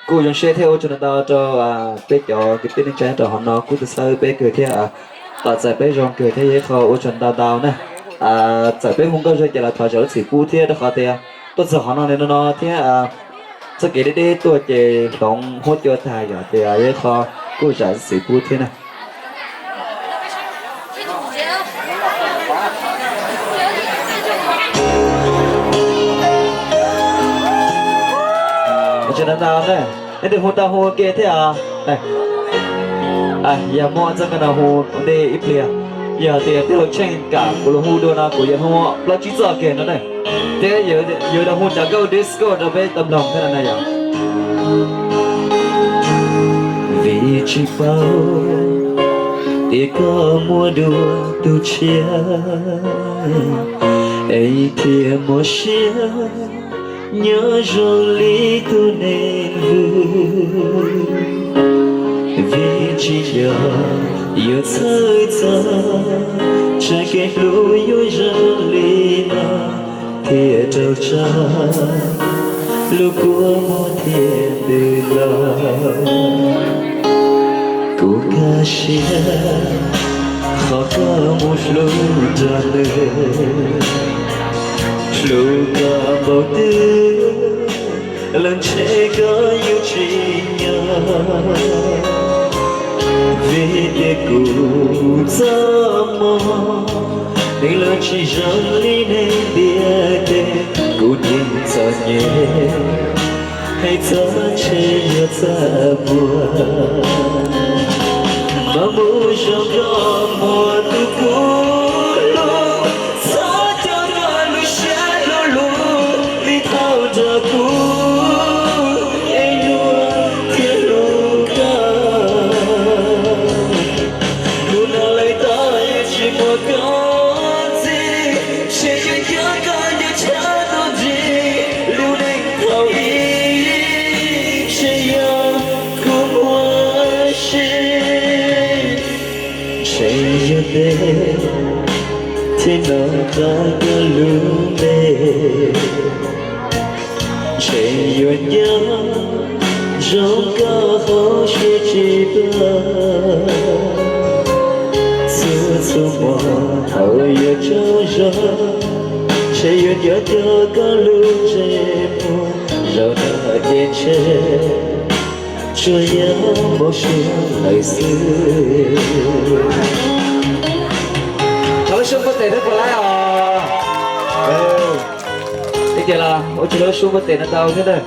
Kuj zoo siab thiab ua tsaug ntau ntau rau peb cov kwv tij neej tsa nyob rau hauv no kuj tuaj xawb peb kawg thiab, kom txawm peb zoo kawg thiab yog ib qho ua tsaug ntau ntau na. Txawm peb hu nkauj zog ces los thov zam lub txim pub thiab rau qhov tias tuaj txog qhov no li no no thiab txoj kev deb deb tuaj ces hloov huab cua tag yom, ces yog ib qho kuj zam lub txim pub thiab na. Ua tsaug ntau ntau na, nej twb hu tau hu ua ke thiab os. Yog muaj txoj kab no hu ua ntej ib pliag, yog tias tej laus tsheej kam kuv los hu dua no kuv yuav hu plaub tsib txoj kiag no na. Thiab yuav los hu cov nkauj disco rau peb tau mloog thiab no na yom. Vim tsis paub tias koj muaj dua tus tshiab, es thiaj mob siab nyob zoo li tus neeg vwm. Vim tsis nco yuav txhawj txog tsam kev hlub yuav zoo li no thiaj raug tso, lub kua muag thiaj ntws los. Kuv kaj siab qhov koj mus hlub nrog nws, hlub koj npaum twg los ntshe koj yuav tsis nco. Vim tias kuv txoj hmoov neeg los tsis zoo li neeg ntiaj teb, kuv niag txom nyem hais txog ntshe yuav txaj muag. Mas mus zoo koj muag tus kuv hlub, txhob coj koj lub siab lub lub mus thaum nrog kuv, es luag thiaj hlub koj. Hnub no lawm tod yuav tsis muaj koj ntxiv, ntshe yuav nco koj nco tshaj tuaj ntsib lub neej thaum ub, ntshe yog kuv muaj sia, ntshe yuav ntev thiaj nco tau koj lub npe. Ntshe yuav nco zoo koj hauv siab tsis ploj, txhua txhua hmo thaum yuav tsaug zog, ntshe yuav nco tau koj lub ntsej muag, zaum no ces ntshe tsuas yog npau suav lawm xwb. Thov lub suab npuaj tes thiab puas laib os. Ib tias los ua tsaug lub suab npuaj tes no tau thiab na.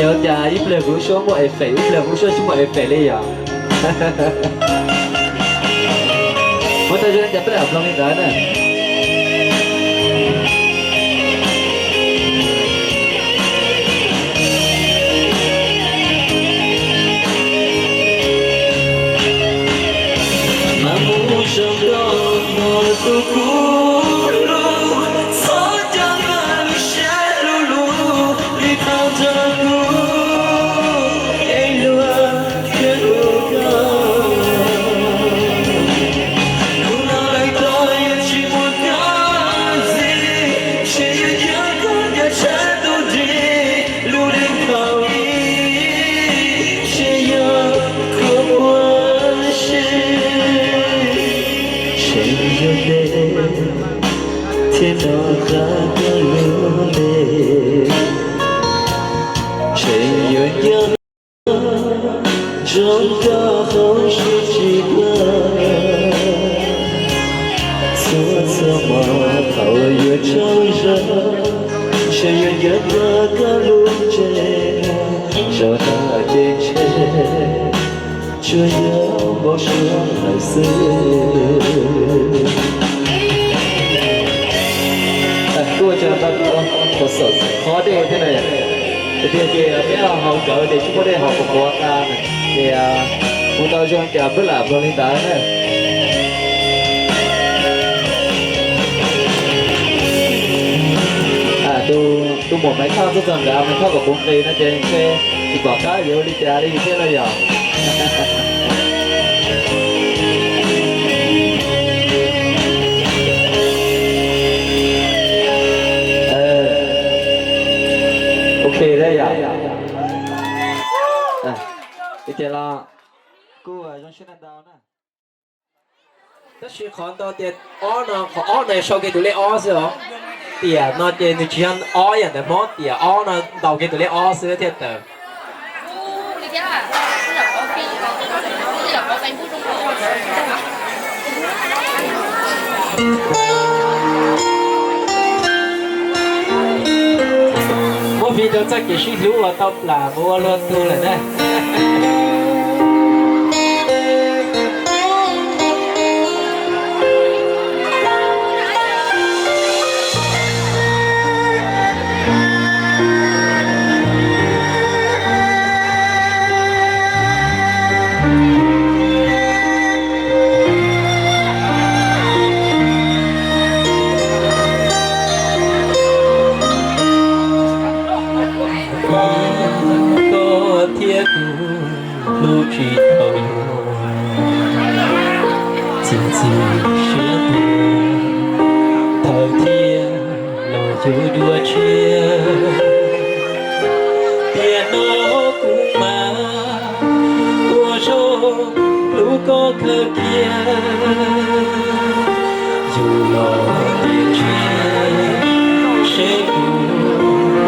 Yog cas ib pliag kuv lub suab muaj effect, ib pliag kuv lub suab tsis muaj effect li yom. Muab tau zoo cas peb lam mloog li ntawd na. Mas mus zoo koj muag tus kuv hlub, txhob coj koj lub siab lub lub mus thaum nrog kuv, es luag thiaj hlub koj. Hnub no lawm tod yuav tsis muaj koj ntxiv, ntshe yuav nco koj nco tshaj tuaj ntsib lub neej thaum ub, ntshe yog kuv muaj sia, ntshe yuav ntev thiaj nco tau koj lub npe, ntshe yuav nco zoo koj hauv siab tsis ploj. Txhua txhua hmo thaum yuav tsaug zog, ntshe yuav nco tau koj lub ntsej muag, zaum no ces ntshe tsuas yog npau suav lawm xwb. Kuj ua tsaug ntau rau qhov dej thiab na, tiag tiag ces peb haus nkawd ces tsis muaj dej haus, quav quav tas ces mus tau zoo ces peb lam mloog li ntawd na. Tus muam Maiv Thoj tuaj txog nkawd, Maiv Thoj kom kuv nqis no ces ntshe tsis pom qab yuav ua li cas li thiab no yom. Ok, Ces yog, ces los kuj zoo siab ntau na. Tab sis qhov ntau tias ob no, qhov ob no sau kiag tus lej ob xwb os. Tiam no ces nws tsis yog ob yam ntawm Hmoob, tiam ob no ntaus kiag tus lej ob xwb thiaj tawm. Muab fij rau txoj kev sib hlub uas tau plam mus ua luag tug lawm na. Koj thiab kuv hlub tsis tau yuav, txiav txim siab tuag, thawj thiab los yug dua tshiab. Tiam no kuv mas ua zoo hlub koj kawg kiag, yus los tiam tshiab, seb kuv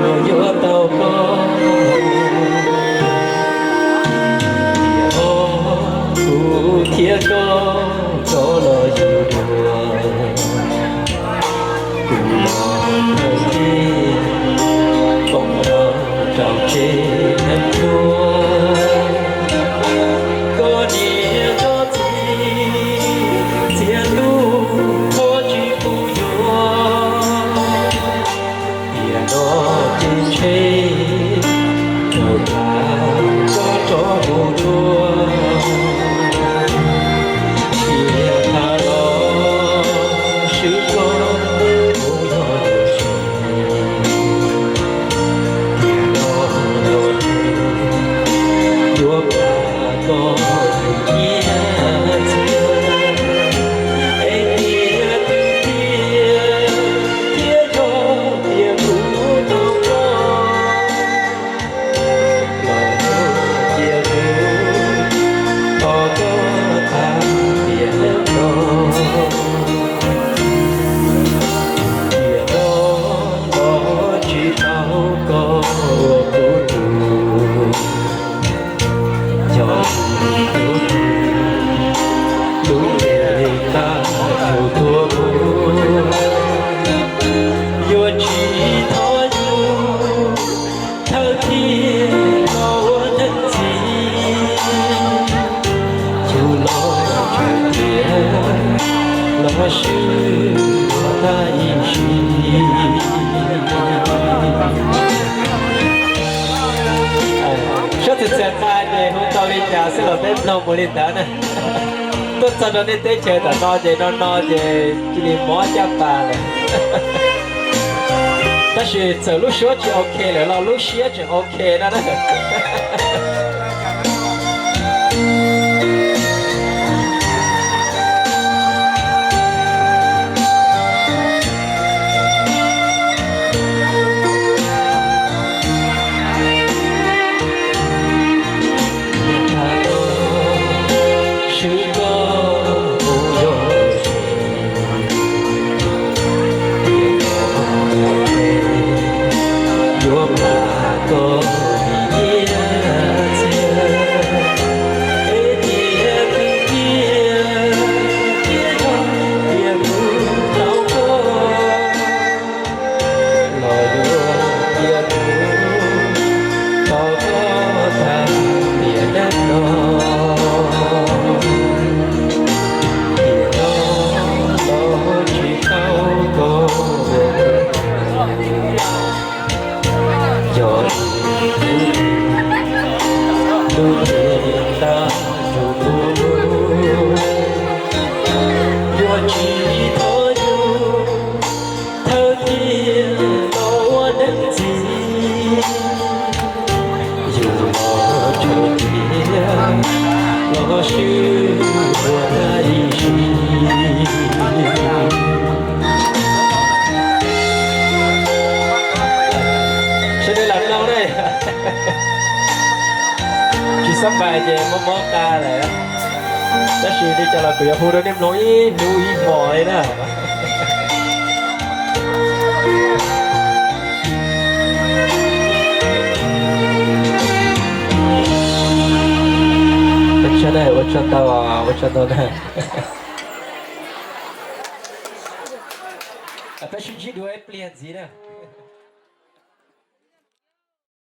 puas yuav tau koj. Tiam no kuv thiab koj rov los yug dua, kuv los thawj thiab koom los rau tsev neeg dua. Koj niam koj txiv txiav ntuj thov tsis pub yuav. Tiam no ces ntshe tau tas koj rov mus dua. Tiam tham los swb koj mus yog dua tsis, tiam no los ntshe yuav pab koj tus nyiaj txiag. Es tiam twg tiag thiaj yog tiam kuv tau koj, los yog tiam kuv tau koj tag tiam no. Tiam no los tsis tau koj ua kuv tug, yog kuv tug, lub npe tag yus tuag kuv, yuav tsis thov yus thawj thiab los ua neeg txiv. Yus los tseem tiav los swb ua tag ib sim. Suab txias txias tas ces hu tau li cas xwb los peb mloog mus li ntawd na. Tuaj txog rau nej teb chaws tam no ces no no ces cia li mob caj pas lawm. Tab sis txawm lub suab tsis ok lawm los lub siab tseem ok no na. Swb koj mus yog dua tsis, tiam no yuav pab koj tus nyiaj txiag. Es tiam twg tiag thiaj yog tiam kuv tau koj, los yog tiam kuv tau koj tag tiam neej no. Tiam no los tsis tau koj, yog lub npe tag yus tuag, yuav tsis thov yus thawj thiab los ua neeg txiv. Yus los tseem tiav los swb ua tag ib sim. Sawv daws lam mloog na. Tsis xab npais ces mob mob qa lawm. Tab sis li cas los kuv yuav hu rau nej mloog ib hnub ib hmo li na. Ua tsaug na, ua tsaug ntau, ua tsaug ntau na. Peb sib ntsib dua ib pliag ntxiv na.